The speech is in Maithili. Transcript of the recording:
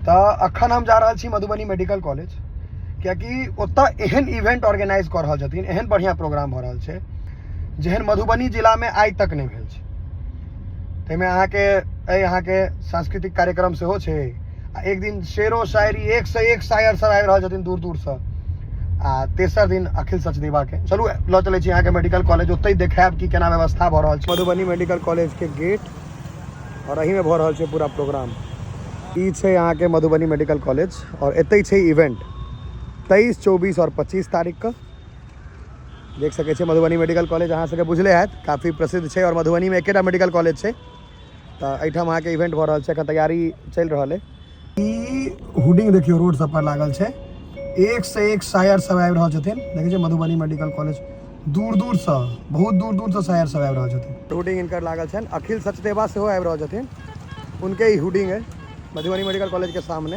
तऽ अखन हम जा रहल छी मधुबनी मेडिकल कॉलेज, कियाकि ओतऽ एहन इवेंट ऑर्गेनाइज कऽ रहल छथिन, एहन बढ़िआँ प्रोग्राम भऽ रहल छै जेहन मधुबनी जिलामे आइ तक नहि भेल छै। ताहिमे अहाँके एहि अहाँके सांस्कृतिक कार्यक्रम सेहो छै आ एक दिन शेरो शायरी, एक से एक शायर सब आबि रहल छथिन दूर दूरसँ, आ तेसर दिन अखिल सचदेवाके। चलू लऽ चलै छी अहाँके मेडिकल कॉलेज, ओतहि देखायब कि केना व्यवस्था भऽ रहल छै। मधुबनी मेडिकल कॉलेजके गेट आओर एहिमे भऽ रहल छै पूरा प्रोग्राम। ई छै अहाँके मधुबनी मेडिकल कॉलेज आओर एतहि छै इवेंट 23, 24 आओर 25 तारीखके। देख सकै छियै मधुबनी मेडिकल कॉलेज अहाँ सबके बुझले हैत, काफी प्रसिद्ध छै आओर मधुबनीमे एकेटा मेडिकल कॉलेज छै। तऽ एहिठाम अहाँके इवेंट भऽ रहल छै, एखन तैयारी चलि रहल अइ। ई होर्डिंग देखियौ रोड सब पर लागल छै, एक से एक शायर सब आबि रहल छथिन। देखै छियै मधुबनी मेडिकल कॉलेज दूर दूरसँ, बहुत दूर दूरसँ शायर सब आबि रहल छथिन। होर्डिंग हिनकर लागल छनि, अखिल सचदेवा सेहो आबि रहल छथिन, उनके ई होर्डिंग अइ मधुबनी मेडिकल कॉलेज के सामने।